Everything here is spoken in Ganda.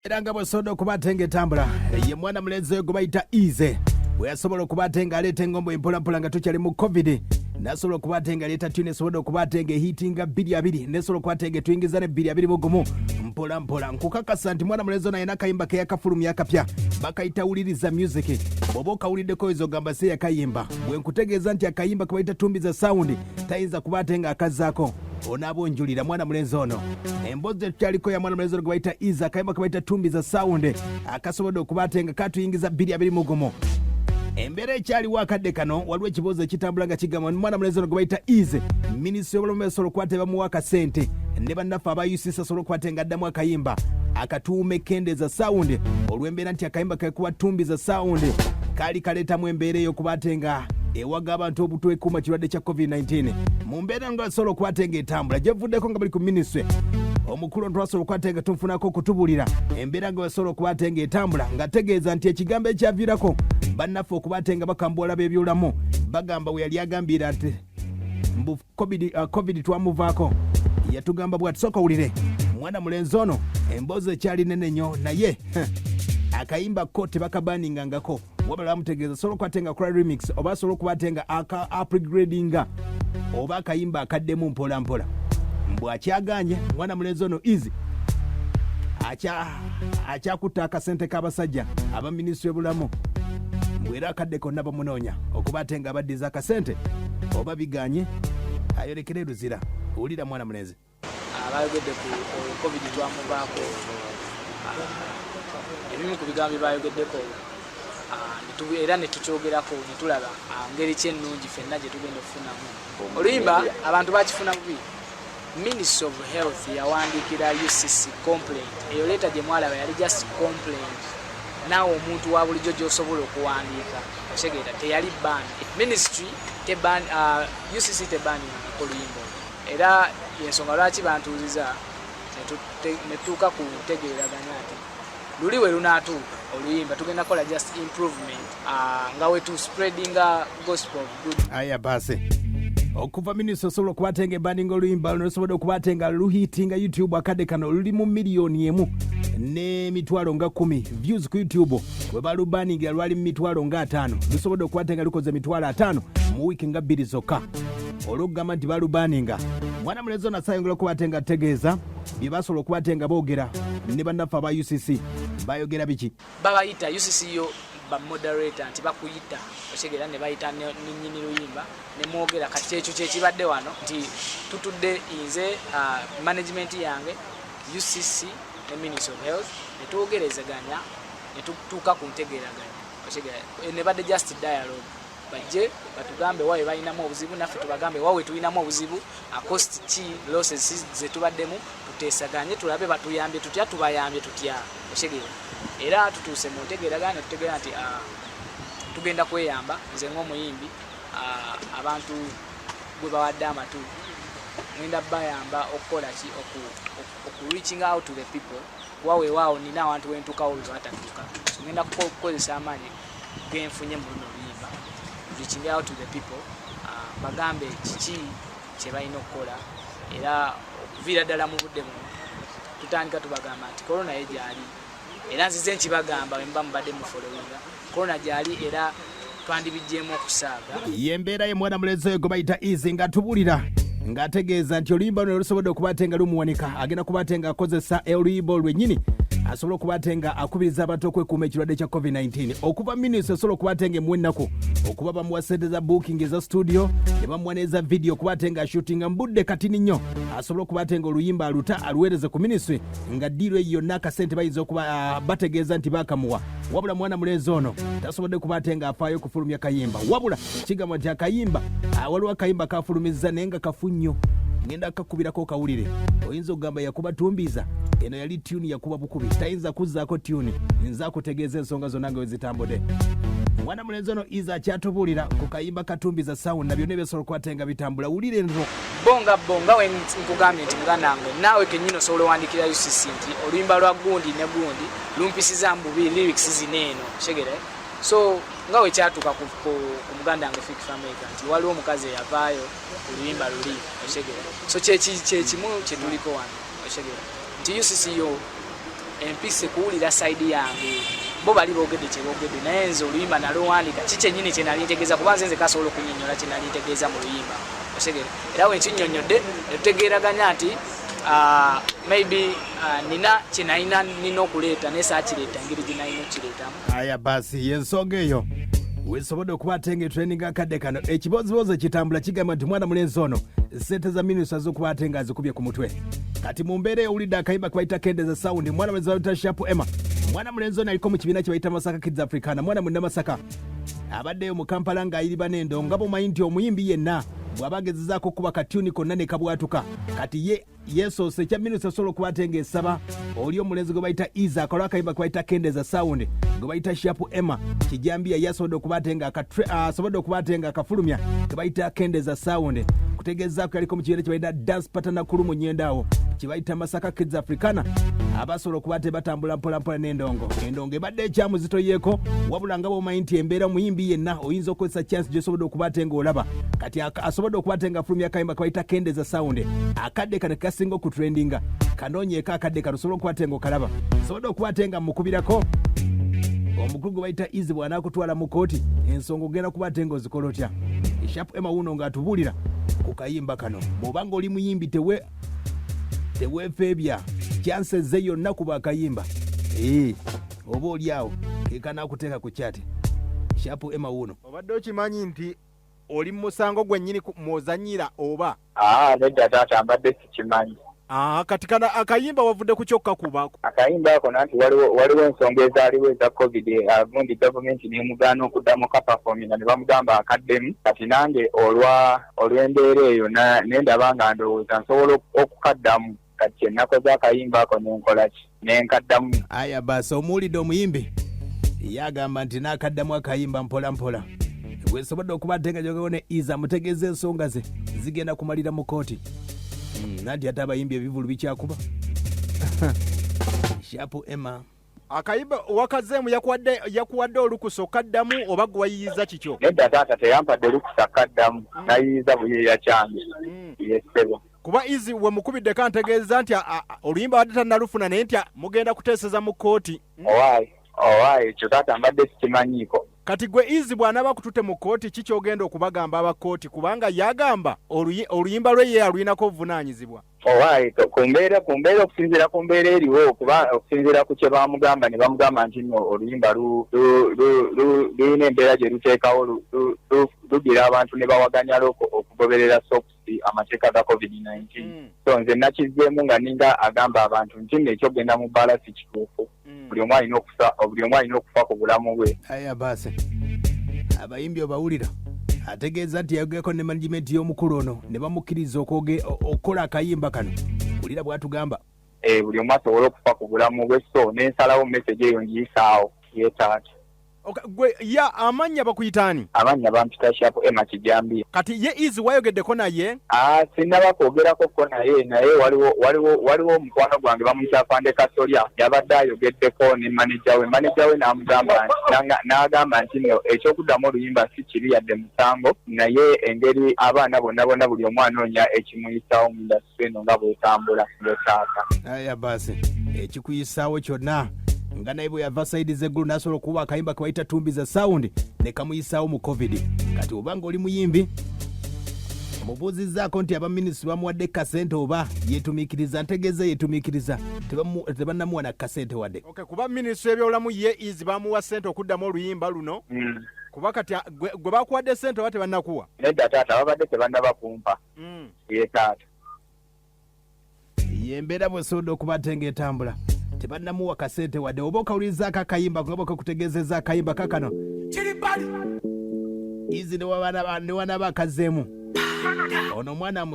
Era nga bw'osobodde okuba ate ng'etambula, ye mwana mulenzi oyo gwe bayita Eazy bwe yasobola okuba ate ng'aleeta engombo empolampola nga tukyali mu COVID, nasobola okuba ate ng'aleeta tune esobodde okuba ate ng'ehiitinga 22, nesobola okuba ate ng'etuyingiza ne 2021 mpolampola. Nkukakasa nti mwana mulenzi ono alina akayimba ke yakafulumya akapya, bakayita Wuliriza Music. Bw'oba okawuliddeko oyinza ogamba si yakayimba. Bwe nkutegeeza nti akayimba ke bayita Tumbiza Sound tayinza kuba ate ng'akazzaako, onaaba onjulira. Mwana mulenzi ono, emboozi etukyaliko ya mwana mulenzi ono gwe bayita Eazy, akayimba ke bayita Tumbiza Sound akasobodde okuba ate nga katuyingiza 2021. Embeera ekyaliwo akadde kano, waliwo ekibuuzo ekitambula nga kigamba mwana mulenzi ono gwe bayita Eazy, minisitule y'obulamu esobola okuba te bamuwa akasente ne bannaffe aba UCC asobola okuba te nga addamu akayimba akatuume Kendeeza Sound, olw'embeera nti akayimba kekuba Tumbiza Sound kaali kaleetamu embeera ey'okuba ate nga ewaga abantu obutwekuuma kirwadde kya COVID-19. Mu mbeera nga asobola okuba ate nga etambula gyevuddeko nga bali ku minisitule, omukulu ono twasobola okuba ate nga tumufunako okutubulira embeera nga basobola okuba ate nga etambula, ng'ategeeza nti ekigambo ekyaviirako bannaffe okuba ate nga bakambuwala b'ebyolamu, bagamba we yali agambira nti mbu COVID twamuvaako, yatugamba bwati. Sooka owulire mwana mulenzi ono, emboozi ekyali nene nnyo, naye akayimba ko tebakabaningangako, wabula bamutegeeza asobola okuba ate nga akola remix oba asobola okuba ate nga aka upgradinga oba akayimba akaddemu mpola mpola. Mbw akyaganye mwana mulenzi ono Eazy akyakutta akasente k'abasajja aba minisitule bulamu, mbw era akadde konna bamunoonya okuba ate nga abaddiza akasente, oba biganye ayolekere Luzira. Wulira mwana mulenzi. Abayogedde ku COVID twamuvaako, ebimu ku bigambo bye bayogeddeko era ne tukyogerako ne tulaba ngeri ki ennungi ffenna gye tugenda okufunamu oluyimba. Abantu bakifuna bubi. Ministry of Health yawandiikira UCC complaint. Eyo letter gye mwalaba yali just complaint, naawe omuntu wa bulijjo gy'osobola okuwandiika, okitegeera? Teyali ban. Ministry teban, UCC tebaningako oluyimba olwo, era yensonga lwaki bantuuziza ne tutuuka ku ntegeeraganya nti luli we lunaatuuka oluyimba tugenda kukola just improvement, nga we tu spreadinga gospel of good. Aya basi, okuva minisita osobola okuba ate nga ebandinga oluyimba luno lusobodde okuba ate nga luhiitinga YouTube, akadde kano luli mu 1,110,000 views ku YouTube. Bwe balubaningira lwali mu 50,000, lusobodde okuba ate nga lukoze 50,000 mu wiiki nga 2 zokka olwokugamba nti balubaninga. Mwana mulenzi ono asayongera okuba ate nga ategeeza bye basobola okuba ate nga boogera ne bannaffe aba UCC. Bayogera biki? Babayita UCC yo ba moderator nti bakuyita, okitegeera, ne bayita ne nnyini luyimba ne mwogera. Kati kyekyo kyekibadde wano nti tutudde nze, management yange, UCC ne Ministry of Health, ne twogerezeganya ne tutuuka ku ntegeeraganya, okitegeera? Ne badde just dialogue, bajje batugambe wawe balinamu obuzibu, naffe tubagambe wawe tulinamu obuzibu, cost ki, losses ze tubaddemu, tuteesaganye tulabe batuyambye tutya, tubayambye tutya, okitegeera? Era tutuuse mu ntegeeragana ne tutegeera nti tugenda kweyamba. Nze ng'omuyimbi, abantu gwe bawadde amatu, ngenda bayamba okukola ki? Oku reaching out to the people, kuba weewaawo nina awantu wentuukawo bwe batatuuka. So ngenda kukozesa amaanyi genfunye mu luno oluyimba reaching out to the people, bagambe kiki kye balina okukola. Era okuviira ddala mu budde buno tutandika tubagamba nti korona ye gyali, era nzize nkibagamba bwe muba mubadde mufollowinga, korona gyali era twandibijjeemu okusaaga. Ye mbeera ye mwana mulenzi oyo gwe bayita Eazy ng'atubulira ng'ategeeza nti oluyimba luno lusobodde okuba ate nga lumuwanika, agenda kuba ate ng'akozesa oluyimba olwennyini asobole okuba ate nga akubiriza abantu okwekuuma ekirwadde kya COVID-19. Okuva minisita osobola okuba ate nga emuwa ennaku okuba bamuwa sente za booking eza studio ne bamuwa n'eza video okuba ate nga ashootinga mu budde katini nnyo, asobole okuba ate nga oluyimba aluta aluweereze ku ministry, nga ddiiro eyo yonna akasente bayinza okuba bategeeza nti bakamuwa. Wabula mwana mulenzi ono tasobodde kuba ate ng'afaayo kufulumya kayimba, wabula kigambwa nti akayimba, waliwo akayimba kafulumizza naye nga kafu nnyo. Ngenda kakubirako kawulire, oyinza okugamba yakuba tumbiza. Eno yali tune yakuba bukubi, tayinza kuzzaako tune. Nze akutegeeza ensonga zonna nga wezitambudde. Mwana mulenzi ono Eazy akyatubuulira ku kayimba Katumbiza Sound na byonna ebyasobola okuba ate nga bitambula. Wulira enro. Bo nga bo nga we nkugambye nti muganda wange, naawe kennyini osobola owandikira UCC nti oluyimba lwa gundi ne gundi lumpisiza mu bubi, lyrics zino eno, kitegeera? So nga we kyatuuka ku muganda wange Fik Fameica nti waliwo omukazi eyavaayo ku luyimba luli, okitegeera? So kyekimu kyetuliko wano, okitegeera nti UCC yo Empise kuwulira side yange. Bo bali boogedde kye boogedde, naye nze oluyimba naluwandiika ki kyennyini kye nali ntegeeza, kuba nze nzeka asobola okunnyonnyola kye nali ntegeeza mu luyimba, otegeera? Era bwe nkinnyonnyodde ne tutegeeraganya nti maybe nina kye nalina nina okuleeta, naye saakireeta engeri gye nalina okukireetamu. Aya basi, yensonga eyo wesobodde okuba ate nga etrending akadde kano. Ekibozibozi kitambula kigamba nti mwana mulenzi ono sente za minisita z'okuba ate nga azikubye ku mutwe. Kati mu mbeera ewulidde akayimba kebayita Kendeza Sound, mwana mulenzi bayita Sharp Emma. Mwana mulenzi ono aliko mu kibiina kye bayita Masaka Kids Africana. Mwana munnamasaka abaddeyo mu Kampala ng'ayiriba n'endo, nga bw'omanyi nti omuyimbi yenna bw'aba agezezaako okuba katyuni konna ne kabwatuka. Kati ye yesoose ekya minisita osobola okuba ate ng'esaba oli omulenzi gwe bayita Iza akola akayimba ke bayita Kendeza Sound, gwe bayita Sharp Emma Kijambiya, ye asobodde okuba ate nga asobodde okuba ate nga akafulumya ke bayita Kendeza Sound, kutegeezaako yaliko mu kibiina kye bayita Dance Patana Kulu mu nyenda awo kye bayita Masaka Kids Africana. Abasobola okuba ate batambula mpolampola n'endongo. Endongo ebadde ekyamuzitoyeeko, wabula nga bw'omanyi nti embeera omuyimbi yenna oyinza okukozesa chance gy'osobodde okuba ate ng'olaba. Kati asobodde okuba ate nga afulumya akayimba ke bayita Kendeza Sound. Akadde kano kekasinga okutrendinga, kanoonyeeko akadde kano osobola okuba ate nga okalaba. Sobodde okuba ate nga mukubirako omukulu gwe bayita Easy, bw'anaakutwala mu kooti ensonga ogenda kuba ate nga ozikola otya? Sharp Emma wuno ng'atubuulira ku kayimba kano. Bw'oba ng'oli muyimbi, teweefeebya chance ze yonna kuba akayimba. Ee, oba oli awo kekanaakuteeka ku kyati. Sharp Emma wuno. Obadde okimanyi nti oli mu musango gwennyini mw'ozannyira oba? Aa, nedda taata, mbadde sikimanyi. Aa, kati kana akayimba wavudde ku kyokka kuba Akayimba ako nanti waliwo ensonga ezaaliwo eza COVID, gundi gavumenti nemugaana okuddamu kaperforminga ne bamugamba akaddemu. Kati nange olw'embeera eyo nendaba nga ndowooza nsobola okukaddamu. Kati kyenakoze, akayimba ako nenkola ki, nenkaddamu. Aya basi, omuwulidde omuyimbi ye agamba nti n'akaddamu akayimba mpola mpola. Bwesobodde okuba ate nga jogeo ne Iza mutegeeza ensonga ze zigenda kumalira mu kooti. Nanti ate abayimbi ebivulu bikyakuba. Sharp Emma. Akayimba wakazeemu, yakuwadde olukusa okaddamu oba gwe wayiyiza kikyo? Nedda taata, teyampadde lukusa kaddamu, nayiyiza buyiiya kyange. Ye ssebo. Kuba Easy we mukubiddeko antegeeza nti oluyimba wadde tannalufuna, naye nti mugenda kuteeseza mu kkooti. Owaaye, ekyo taata mbadde sikimanyiiko. Kati gwe Easy bw'anaaba akututte mu kkooti, ki ky'ogenda okubagamba aba kkooti, kubanga yagamba oluyimba lwe ye alulinako obuvunaanyizibwa? Owaaye, ku mbeera okusinziira ku mbeera eriwo, kuba okusinziira ku kye baamugamba, ne bamugamba nti nno oluyimba lulina embeera gye luteekawo, lugira abantu ne bawaganyala okugoberera SOPs, amateeka ga COVID-19. So nze nakizzeemu nga ninga agamba abantu nti nno ekyokugenda mu bbaala si kituufu. Buli omu alina okufa ku bulamu bwe. Aya basi, abayimbi obawulira, ategeeza nti yayogerako ne management y'omukulu ono ne bamukkiriza okukola akayimba kano. Wulira bw'atugamba. Buli omu asobole okufa ku bulamu bwe, so nensalawo message eyo ngiyisaawo, ye taata. Okay, gwe ya amannya bakuyita ani? Amannya bampita Sharp Emma Kijambiya. Kati ye Easy wayogeddeko naye? Ah, sinnaba kwogerako ko naye, naye waliwo omukwano gwange bamuyita Afande Kasolya, yabadde ayogeddeko ne manager we. Manager we n'amugamba n'agamba nti nno ekyokuddamu oluyimba si kibi yadde musango, naye engeri abaana bonna bonna buli omu anoonya ekimuyisaawo mu industry eno nga bwetambula, ngetaata. Aya basi, ekikuyisaawo kyonna, nga naye bwe yava side z'eggulu n'asobola okuba akayimba ke bayita Tumbiza Sound ne kamuyisaawo mu COVID. Kati oba ng'oli muyimbi, mubuuzizzaako nti aba minisitule bamuwadde kasente oba yeetumiikiriza? Ntegeeza yeetumiikiriza, tebannamuwa na kasente wadde. Okay, kuba minisitule y'ebyobulamu ye Easy bamuwa ssente okuddamu oluyimba luno? Kuba kati gwe bakuwadde ssente oba tebannakuwa? Nedda taata, babadde tebannaba kumpa. Ye taata. Yembeera bwesobodde okuba ate ng'etambula, tebannamuwa kasente wadde. Oba okawulirizaako akayimba nga bwekakutegeezezza akayimba kakano Easy ne wanaaba akazzeemu ono omwana.